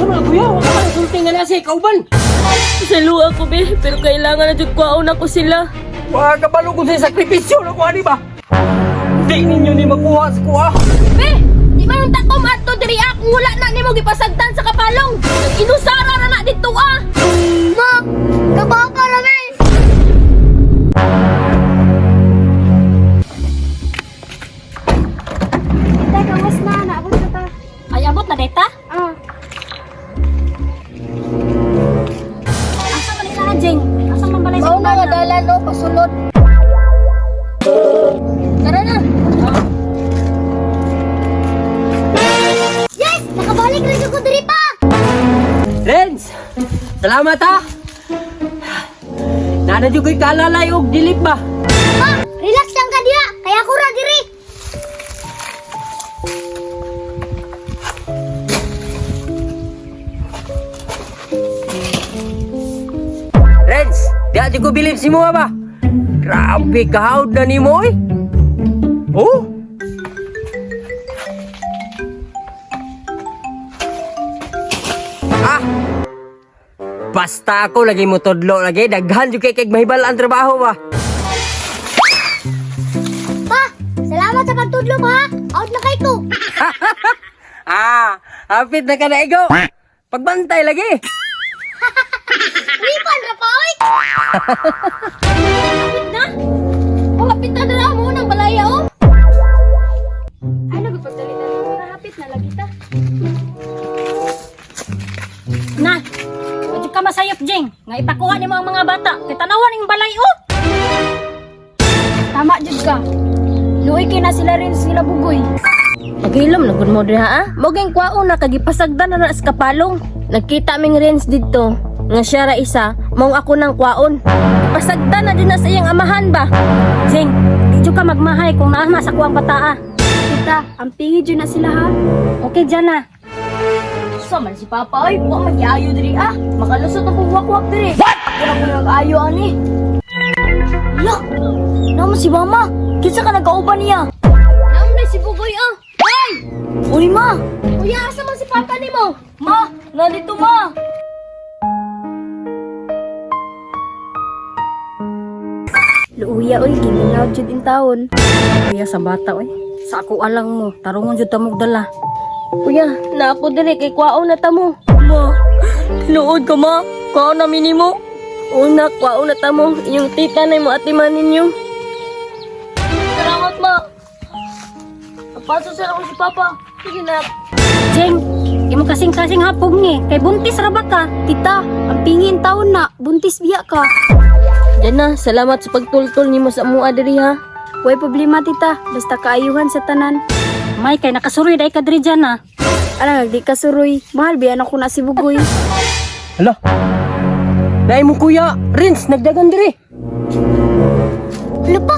Sa mga kuya, wala ka nasulti nga na siya kauban. Pasayloa ko, be, pero kailangan na jud kwaon ako sila. Wa ka balo kung sa sakripisyo na kuha di ba? Di ninyo ni makuha sa kuha. Be, di man unta ko maadto diri ah kung wala na nimo gipasagdan sa kapalong. Inusara ra na didto ah. Ma, kabaka ra mi. Tita, kawas na. Naabot na ta. Ay abot na data? Ah. Asa man ila Jeng? Asa man balay sa Mao na nga dala no, pasulod. Tara na. Yes! Nakabalik ra jud ko diri pa. Renz, salamat ha. Nana jud ko'y kalalay og dilip ba? Ma, relax lang ka diha. Kaya ako ra diri. Renz, di jud ko bilib si mo ba? Grabe kahawd na nimo oy. Oh? Ah. Basta ako lagi mo tudlo lagi daghan jud kay kay mahibal ang trabaho ba. Pa, salamat sa pagtudlo pa ha. Out na kay ko. Ah, hapit na ka na igo. Pagbantay lagi. Ripan ra pa oy. Hapit na. Oh, hapit na na mo nang balaya oh. Ano gipagdali-dali mo na hapit na lagi ta. Na. Wajud ka masayop Jeng, nga ipakuha nimo ang mga bata. Kay tanawan ning balay oh. Tama jud ka. Luoy kay na sila rin sila bugoy. Nagilom na gud mo diha ah. Moging kwaon na kagipasagdan na na sa kapalong. Nagkita ming Renz didto nga siya ra isa, maong ako nang kwaon. Pasagdan na din na sa iyang amahan ba. Jeng, di jud ka magmahay kung naa sa kuang bataa. Tita, ang pingi jud na sila ha. Okay dyan na. Sa man si Papa oy, wa mag-iayo diri ah. Makalusot ang wakwak diri. What? Ako na ko nag-ayo ani. Look! Namo si Mama. Kinsa ka nagkauban niya? Naon na si Bugoy ah. Ay! Uy, ma. Kuya, asa man si Papa nimo? Ma, nandito ma. Luuya oy, giminaw jud in taon. Kuya sa bata oy. Sa ako alang mo, tarungon jud tamog dala. Kuya, na ako diri kay kwaon na tamo. Ma, tinuod ka ma. Kwaon na minimo. Una, kwaon na tamo. Inyong tita na imo atiman ninyo. Salamat ma. Napaso sa ako si Papa. Sige na. Jeng, imo kasing-kasing hapog ni, kay buntis ra ba ka? Tita, ang pingi in taon na, buntis biya ka. Diyan na, salamat sa pagtultol nimo sa mua diri ha. Way problema tita, basta kaayuhan sa tanan. May kay nakasuroy dai ka diri dyan ah. Alang di ka suroy, mahal biya na ko na si Bugoy. Hala. Dai mo kuya, Renz nagdagan diri. Ano pa?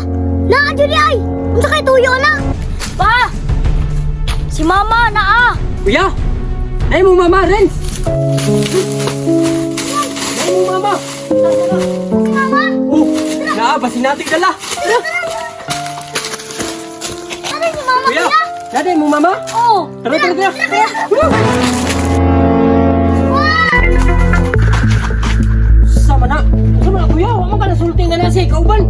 Naa jud ay. Unsa kay tuyo na? Pa! Si Mama naa! Kuya! Dai mo mama, Renz! Dai mo mama! Mama, Oh, naa basin natin dala. Tara. ano si Mama? Kuya, dai mo mama? Oh. Tara, tara, tara. Tara. Sama na. Unsa man na kuya? Wa man ka nasulti nga na siya kauban.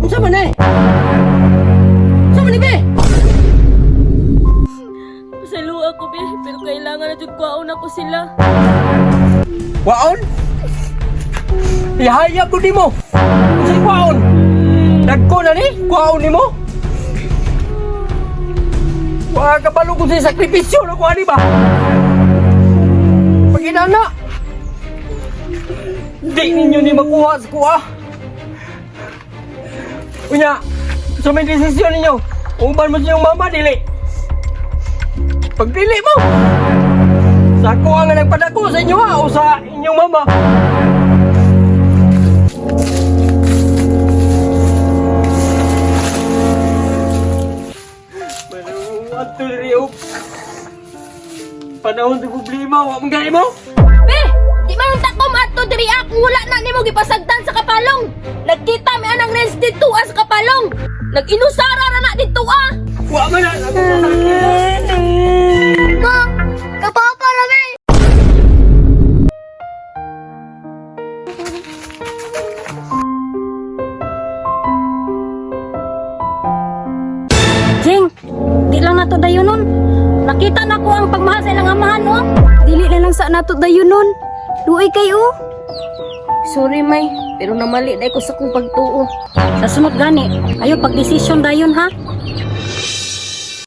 Unsa man eh? Unsa man ni be? Pasayloa ko be, pero kailangan na jud kwaon ako sila. Waon? Ihayag ko nimo. Unsay kwaon? Dagko na ni? Kwaon nimo? Wa ka balo kung sa sakripisyo na kuha ni ba? Paginana. Di ninyo ni makuha sa kuha. Unya, sa may desisyon ninyo, uban mo sa inyong mama, dili. Pagdili mo, sa kuha nga nagpadako sa inyo ha, o sa inyong mama. Ato diri oh. Panahon sa problema, wa man gani mo. Be, di man unta ko maadto diri ah kung wala na nimo gipasagdan sa kapalong. Nagkita mi anang Renz didto ah sa kapalong. Nag-inusara ra na didto ah. Wa man na. Ma, kapapa nato dayon nun. Nakita na ko ang pagmahal sa ilang amahan, oh. Dili na lang sa nato dayon nun. Luoy kayo. Sorry, May, pero namali dai ko sa kong pagtuo. Sa sunod gani, ayo pagdesisyon dayon ha.